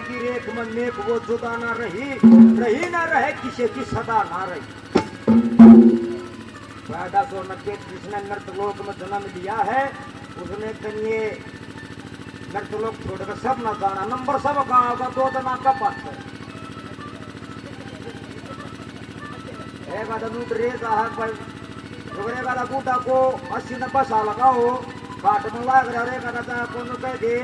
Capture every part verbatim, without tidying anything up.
की रेख में मेख वो जुदा ना रही, रही ना रहे किसी की सदा ना रही। पैदा सौ नब्बे जिसने नृत्य लोक में जन्म लिया है, उसने कनिए नृत्य लोक छोड़कर सब ना जाना, नंबर सब का होगा, दो जना का पास है। एक आधा लूट रे जाहर भाई, अगर एक आधा बूढ़ा को अस्सी नब्बे साल का हो, काट में लाग रहा, एक आधा चाहे कोनो कह दे,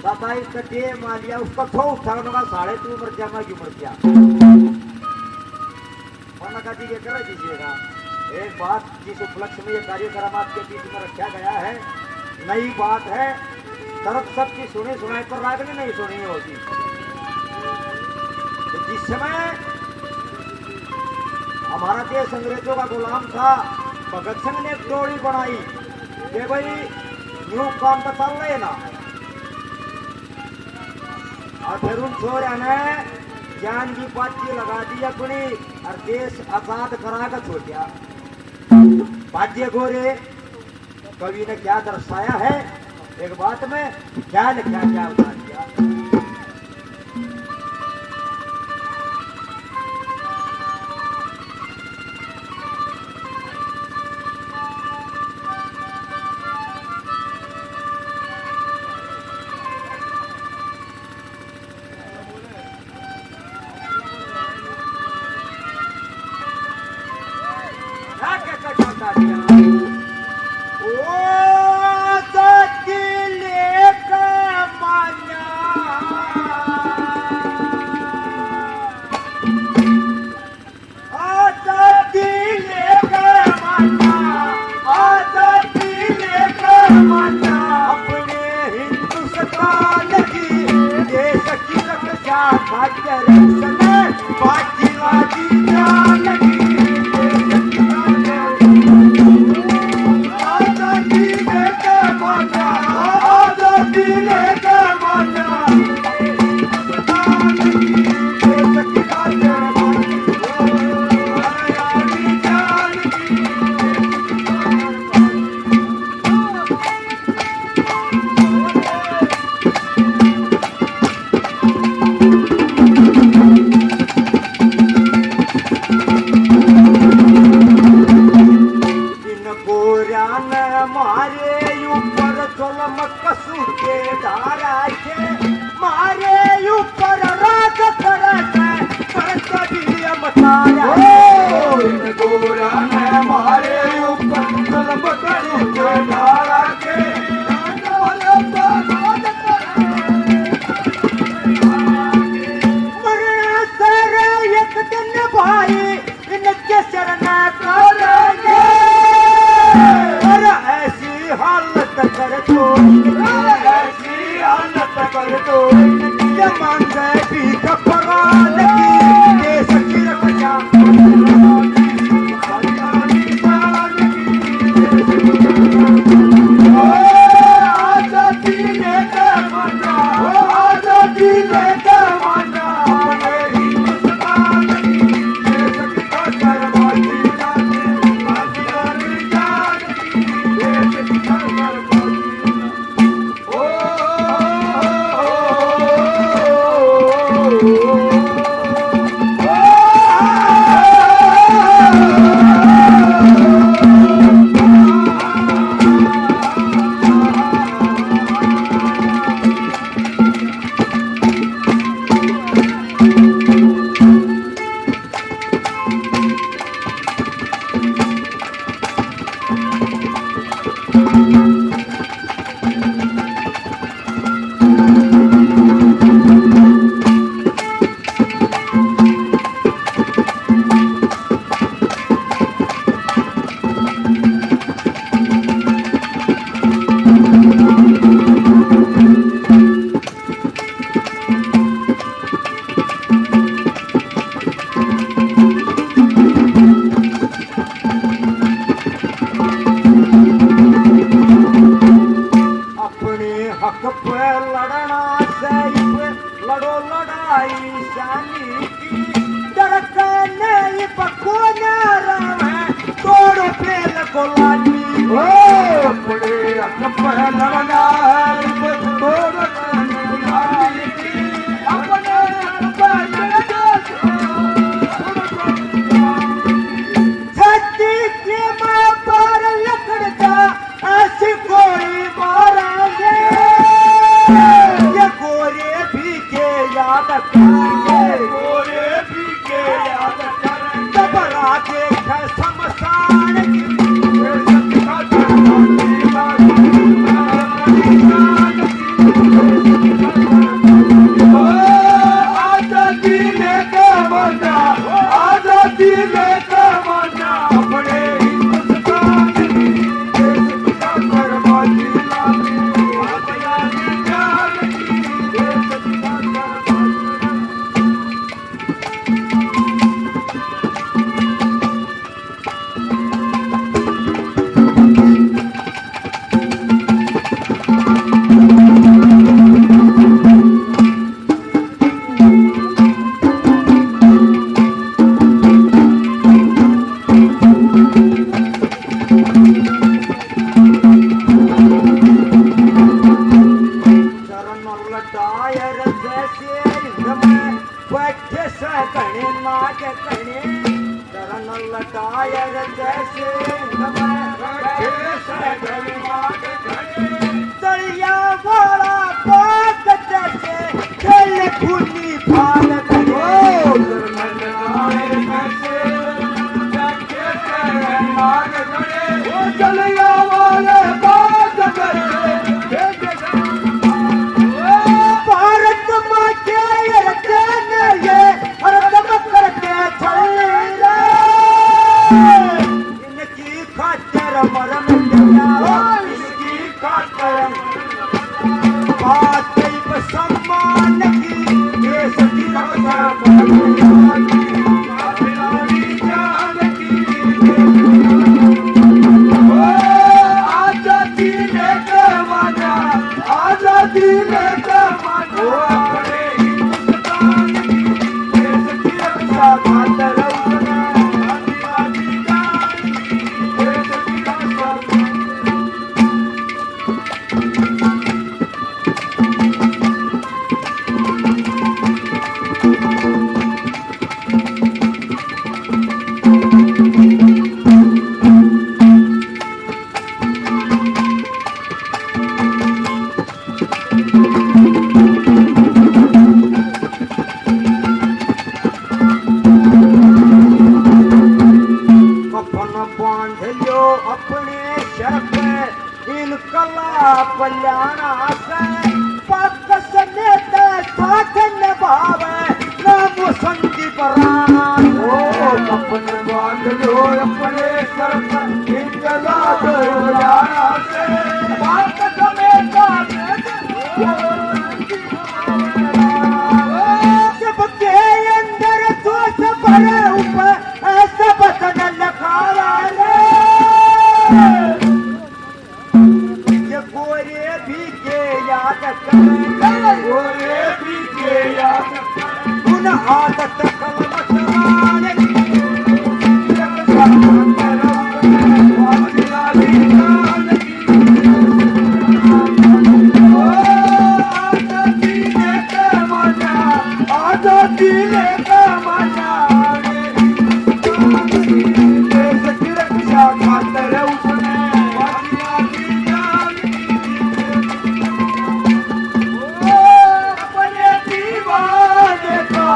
दादा इस कटे मार लिया, उसका छो उठा, उनका साढ़े तू मर जा, मैं क्यों मर जा। वरना का जी ये कर दीजिएगा। एक बात, जिस उपलक्ष्य में ये कार्यक्रम आपके बीच में रखा गया है, नई बात है, तरफ सबकी सुनी सुनाई पर रागनी नहीं सुनी होगी। तो जिस समय हमारा देश अंग्रेजों का गुलाम था, भगत सिंह ने एक टोली बनाई कि भाई न्यू काम तो चल रहे ना, और फिर उन छोरिया ने जान की बाजी लगा दी अपनी और देश आजाद करा के छोड़ दिया। बाजे गोरे कवि ने क्या दर्शाया है, एक बात में क्या लिखा, क्या उतार दिया। आजादी लेकर माना, आजादी लेकर माना, अपने हिंदुस्तान की, देश की रक्षा खातिर उसने बाजी ला दी जान की, देश की रक्षा। आजादी लेकर माना, आजादी लेकर माना। इन गोरया ने म्हारे ऊपर जुल्म कसूर के ढारा के, म्हारे ऊपर राज करे से करत भी अवतारा। ओ, इन गोरया ने म्हारे ऊपर जुल्म कसूर के ढारा के, मरना सर एक दिन भाई इनके शरण करेंगे। और ऐसी हालत कर दो, ऐसी हालत कर दो, ये मांगे भी घबरा लगी, देश की रक्षा। ओ, आजादी लेकर माना, ओ, आजादी लेकर माना, अपने हिंदुस्तान की अपने हक पे लड़ना से इब लड़ो लड़ाई शानी की, डर के नहीं पको ना राम है, तोड़ पेल गुलामी। ओ, अपने हक पे लड़ना है, इब तोड़ पेल गुलामी की। शायर जैसे हिंद में बैठे से घणे नाग घणे, करन लटायर जैसे हिंद में बैठे से घणे नाग घणे, दरिया वाला बाग जैसे खेल खूनी भाग घणे। ओ जलिया वाले बाग जैसे भारत माँ के ये रचन ये हरदम करके चल रहे। इनकी खातिर मर मिट जाओ, इनकी खातिर बात सम्मान की, देश की रक्षा करने वाली। आजादी ने जमाना, आजादी ने जमाना, अपने हिंदुस्तान की देश की रक्षा खातर उसने आजादी जान की, देश की रक्षा। कफन बांध लो अपने सर पे, इनकलाब लाना से, पग समेत साथ निभावे, नाम संदीप राणा। ओ कफन बांध लो अपने सर पे, इनकलाब लाना से, पग समेत सबके अंदर जोश भरे, ऊपर ऐसा वचन लखावे रे। ये गोरे भी के याद करे, गोरे भी के याद करे। उन आदत कलम चलाने की, आजादी ने जमाना, आजादी ने जमाना, देश की रक्षा खातर उसने आजादी जान की। ओ अपने दीवाने का